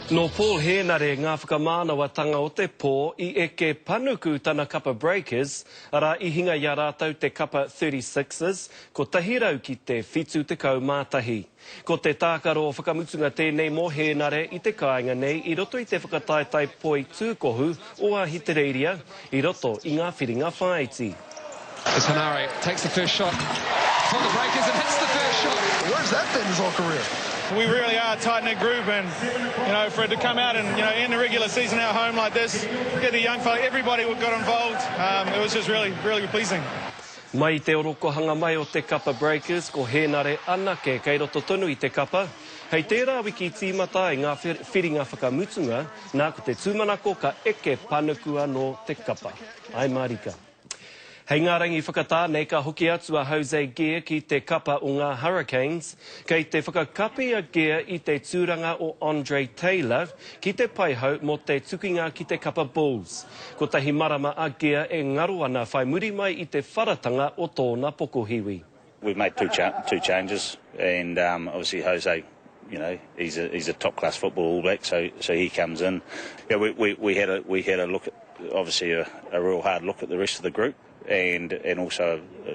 Nō Paul Hēnare ngā whakamānawatanga o te pō i eke panuku tana kapa Breakers, arā i hinga i a rātou te kapa 36ers, 100 ki te 71. Ko te tākaro whakamutunga tēnei mō Hēnare i te kāinga nei i roto i te whakataetae poi tūkohu o Ahitereiria i roto i ngā whiringa whāiti. As Henare takes the first shot for the Breakers and hits the first shot. Where's that been his whole career? We really are a tight-knit group and, you know, for it to come out and, you know, end the regular season at home like this, get the young fella, everybody got involved. Um, it was just really, really pleasing. Mai i te orokohanga mai o te kapa Breakers, ko Hēnare anake kei roto tonu i te kapa. Hei tērā wiki tīmata ai ngā whiringa whakamutunga, nā ko te tūmanako ka eke panuku anō te kapa. Āe mārika. Hei ngā rangi whakatā nei ka hoki atu a Jose Gear ki te kapa o ngā Hurricanes. Kei te whakakapi a Gear i te tūranga o Andre Taylor ki te paihau mō te tukinga ki te kapa Bulls. Kotahi marama a Gear e ngaro ana whai muri mai i te wharatanga o tōna pokohiwi. We've made two, cha two changes and um, obviously Jose you know, he's a, he's a top class football All Black, so so he comes in. Yeah, we, we, we had a we had a look at obviously a, a real hard look at the rest of the group, and and also, uh,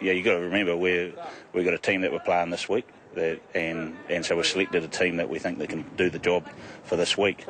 yeah, you got to remember we we've got a team that we're playing this week, that and and so we selected a team that we think that can do the job for this week.